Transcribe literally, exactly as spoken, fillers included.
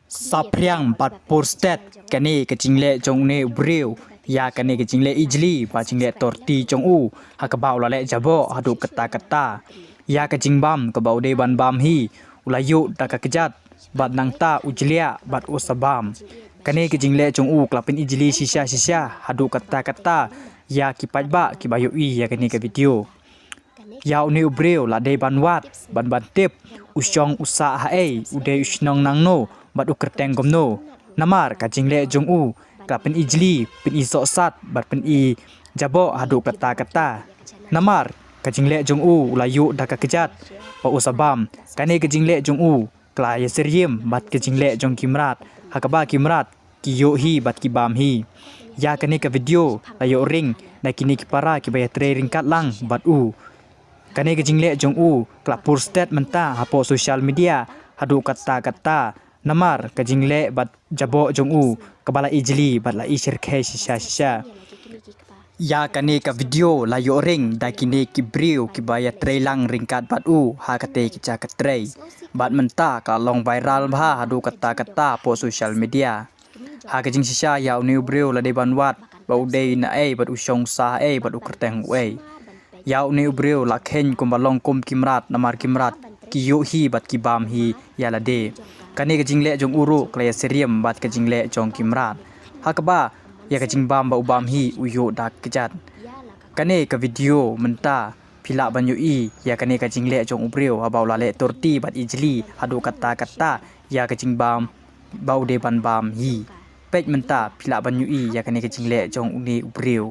Saphriang bad purstet kane ka jingleh jong une u briew ïa kane ka jingleh ijli bad jingleh torti jong u, ha kaba u la leh jaboh haduh katta katta ïa ka jingbam kaba u dei ban bam hi. U la ïuh da ka kjat bad nangta u jliah bad u sa bam. Kane ka jingleh jong u ka la pynijli shisha shisha haduh katta katta ïa ki paidbah kiba ïohi ïa kane ka video. Ïa une u briew la dei ban wad ban ban tip u shong u sah haei, u dei u shnong nangno bad u kyrteng kumno. Namar ka jingleh jong u ka la pynijli, pynisohsat bad pynijaboh haduh katta katta. Namar ka jingleh jong u u la ïuh da ka kjat bad u sa bam. Kane ka jingleh jong u ka la ïasyriem bad ka jingleh jong ki mrad, ha kaba ki mrad ki ïuh hi bad ki bam hi. Ïa kane ka video la ïoh ring na kine ki para kiba ïatrei ryngkat lang bad u. Kane ka jingleh jong u ka la purstet mynta hapoh social media haduh katta katta. Namar ka jingleh bad jaboh jong u kaba la ijli bad la isyrkhei shisha shisha. Ïa kane ka video la ïoh ring da kine ki briew kiba ïatrei lang ryngkat bad u ha kata ka jaka trei. Bad mynta ka long viral bha haduh katta katta hapoh social media. Ha ka jingshisha ïa une u briew la dei ban wad ba u dei naei bad u shong sah haei bad u kyrteng uei. Ïa une u briew la kheiñ kumba long kum ki mrad namar ki mrad ki ïuh hi bad ki bam hi ïa lade. Kane ka jingleh jong u ruh ka la ïasyriem bad ka jingleh jong ki mrad, ha kaba ïa ka jingbam ba u bam hi u ïuh da ka kjat. Kane ka video mynta phi lah ban ïohi ïa kane ka jingleh jong u briew haba u la leh torti bad ijli haduh katta katta ïa ka jingbam ba u dei ban bam hi. Peit mynta phi lah ban ïohi ïa kane ka jingleh jong une u briew.